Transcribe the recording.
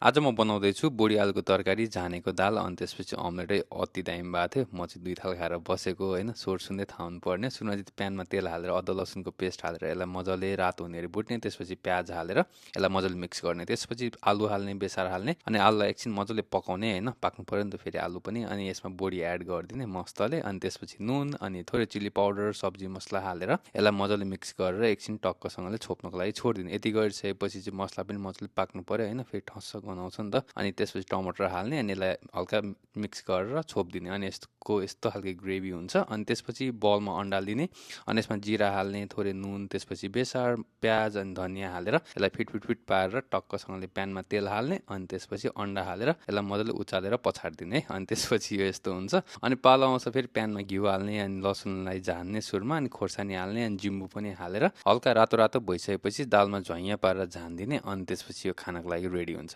आज म बनाउँदैछु बोडी आलुको तरकारी, झानेको दाल अनि त्यसपछि अमलेटै अति दामी भएको थियो। म चाहिँ 2 थाल खाएर बसेको होइन, सोर सुन्दै थाहा हुनुपर्ने। सुरुमा चाहिँ प्यानमा तेल हालेर अदुवा लसुनको पेस्ट हालेर यसलाई मजाले रातो हुनेगरी भुट्ने, त्यसपछि प्याज हालेर यसलाई मजाले मिक्स गर्ने, त्यसपछि आलु हाल्ने, बेसार हाल्ने अनि आलुलाई एकछिन मजाले पकाउने होइन, पाक्नु पऱ्यो नि त फेरि आलु पनि। अनि यसमा बोडी एड गरिदिने मस्तले, अनि त्यसपछि नुन अनि थोरै चिल्ली पाउडर, सब्जी मसला हालेर यसलाई मजाले मिक्स गरेर एकछिन टक्कसँगले छोप्नको लागि छोडिदिने। यति गरिसकेपछि चाहिँ मसला पनि मजाले पाक्नु पऱ्यो होइन, फेरि ठस्स गनाउँछ नि त। अनि त्यसपछि टमाटर हाल्ने अनि यसलाई हल्का मिक्स गरेर छोपिदिने, अनि यस्तो खालको ग्रेभी हुन्छ। अनि त्यसपछि बलमा अन्डा हालिदिने, अनि यसमा जिरा हाल्ने, थोरै नुन, त्यसपछि बेसार, प्याज अनि धनियाँ हालेर यसलाई फिट पारेर टक्कसँगले प्यानमा तेल हाल्ने, अनि त्यसपछि अन्डा हालेर यसलाई मजाले उचालेर पछाडिदिने है। अनि त्यसपछि यो यस्तो हुन्छ। अनि पालो आउँछ फेरि प्यानमा घिउ हाल्ने, अनि लसुनलाई झान्ने सुरुमा, अनि खोर्सानी हाल्ने, अनि जिम्बु पनि हालेर हल्का रातो रातो भइसकेपछि दालमा झैँया पारेर झानिदिने, अनि त्यसपछि यो खानको लागि रेडी हुन्छ।